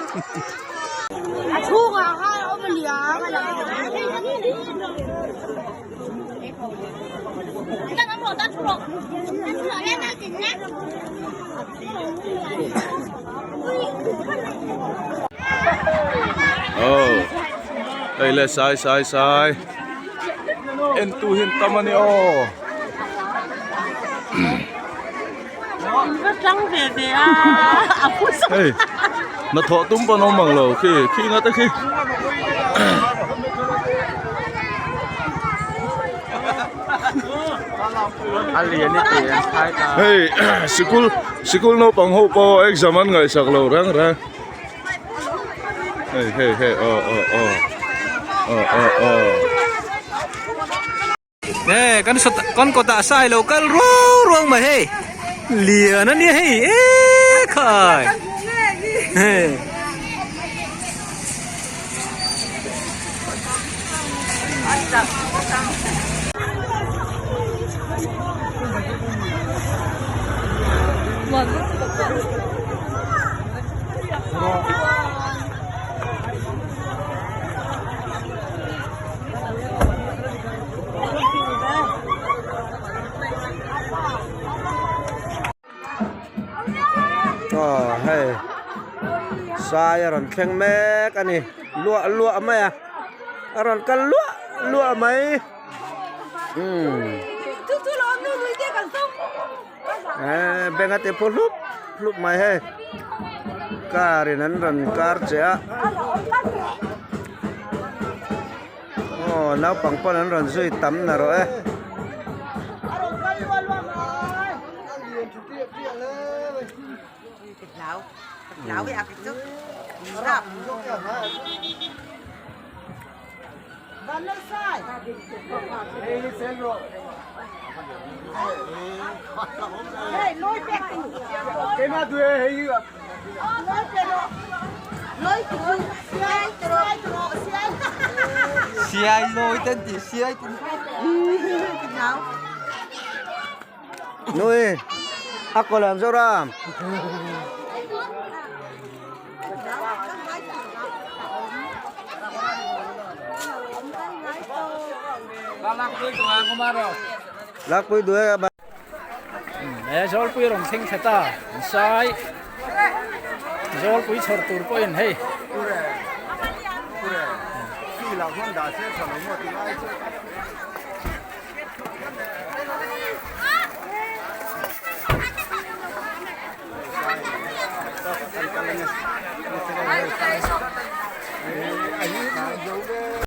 Aw hei le sai sai sai en tu hi an tam a ni aw. Hei hnathawh tum pawn awm ang lo khi khi nga te khi. Hei sikul sikul naupang ho pawh exam an ngaihsak lo reng reng hei hei hei aw aw aw aw aw aw. He kan sawt kan kawtah sai lo kal ruau ruau mai hei lian a nia hei eee khai hei. Aw hei sai a rawn thleng mek a ni luah luah mai a a rawn kal luah luah mai umm eh beng a ti phu hlup hlup mai hei car in an rawn kar che a. Aw naupang pawn an rawn zui tam na rawh e. Siai loi ten ti siai tin. Nui a kaw lam Zoram. Lakpui duai a. He zawlpui rawn thleng thla ta an sai zawlpui chhawr tur pawhin hei